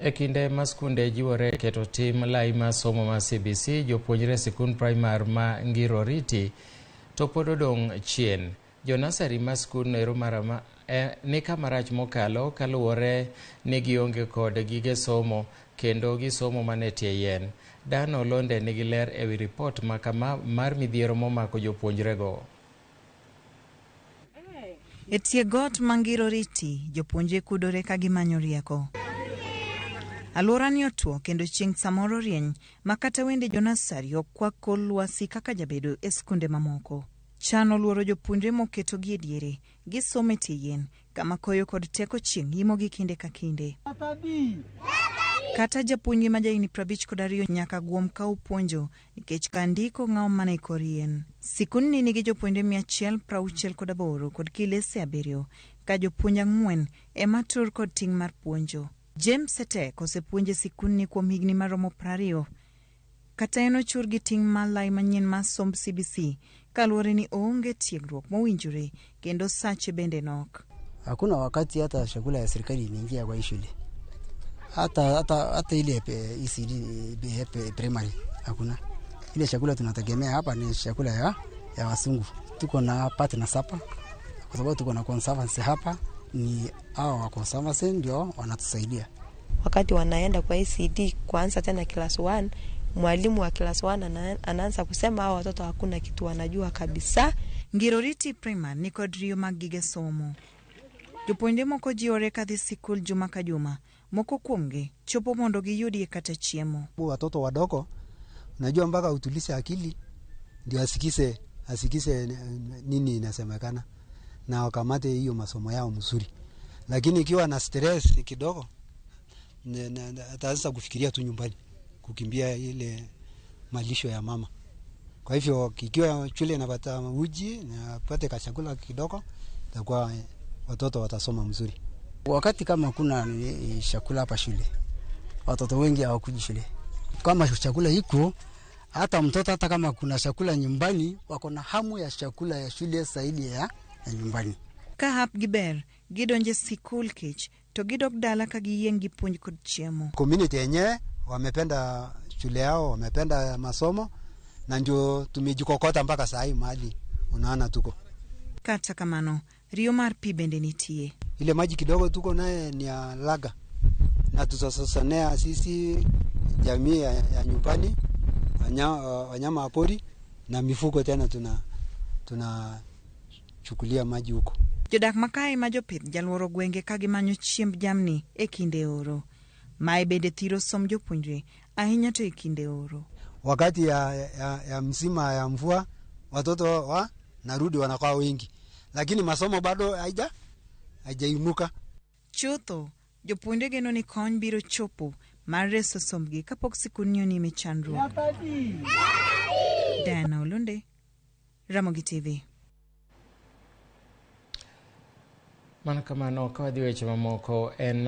E kinde ma skunde jiwore e keto tim lai mar somo mar CBC, jopuonjre e sikund primar ma Ngiroriti to pod odong' chien. Jo nasari mar skundno ero mar ni kama rach mokalo kaluwore ni gionge kod gige somo kendo gisomo mana e tie yien. Dan Olonde nigi ler e wi ripot ma kama mar midhiero momako jopuonjrego. E tie got ma Ngiroriti, jopuonjre kudore ka gimanyo rieko. Alworani otwo kendo chieng' samoro rieny ma kata wende jonasari ok kwak kor lwasi kaka jabedo e skunde mamoko. Chan oluoro jopuonjre moketogi e diere, gisomo e tie yien, kama koyo kod teko chieng' imogi kinde ka kinde. Kata japuonjgi ma jahigni 52 nyaka guom ka opuonjo nikech ka ndiko ng'awo mana e kor yien. Sikundni nigi jopuonjre 168 kod kilese 7 ka jopuonj 4 ema tur kod ting' mar puonjo. James Etek osepuonjo e sikundni kuom higni maromo 20. Kata en ochur gi ting' mar lai manyien mar somb CBC kaluwore ni oonge tiegruok mowinjore kendo sache bende nok. Hakuna wakati hata chakula ya serikali imeingia kwa hii shule. Hata ile ECD primary hakuna. Ile chakula tunategemea hapa ni chakula ya wasungu. Tuko na partners hapa kwa sababu tuko na conservancy hapa, ni hao wa conservancy ndio wanatusaidia. Wakati wanaenda kwa ECD kuanza tena class 1, mwalimu wa class 1 anaanza kusema hao watoto hakuna kitu wanajua kabisa. Ngiroriti Primary ni kod riyo mag gige somo. Jopuonjre moko jiwore kadhi sikul juma ka juma, moko kuomgi chopo mondo giyudie kata chiemo. Watoto wadogo unajua mpaka utulize akili ndio asikise nini inasemekana na wakamate hiyo masomo yao mzuri. Lakini ikiwa na stress kidogo ataanza kufikiria tu nyumbani, kukimbia ile malisho ya mama. Kwa hivyo ikiwa shule inapata uji na apate kachakula kidogo, itakuwa watoto watasoma mzuri. Wakati kama kuna chakula hapa shule, watoto wengi hawakuji shule. Kama chakula iko, hata mtoto hata kama kuna chakula nyumbani, wako na hamu ya chakula ya shule zaidi ya nyumbani. Ka hap gi ber, gidonje sikul kech to gidok dala ka giyieng' gi puonj kod chiemo. Community yenyewe wamependa shule yao, wamependa masomo na ndio tumejikokota mpaka saa hii mahali unaona tuko. Kata kamano, riyo mar pi bende nitie. Ile maji kidogo tuko naye ni ya laga na tutasasanea sisi jamii ya nyumbani, wanyama wa pori na mifugo tena tunachukulia maji huko. Jodak makae ma jopith jaluoro gwenge ka gimanyo chiemb jamni e kinde oro. Mae bende thiro somb jopuonjre ahinya to e kinde oro. Wakati ya msima ya mvua watoto wa narudi wanakuwa wengi, lakini masomo bado haijainuka. Chutho, jopuonjre geno ni kony biro chopo mar reso sombgi kapok sikundni onime chandruok. Diana Olunde, Ramogi TV. Mana kamano ka wadhi weche mamoko en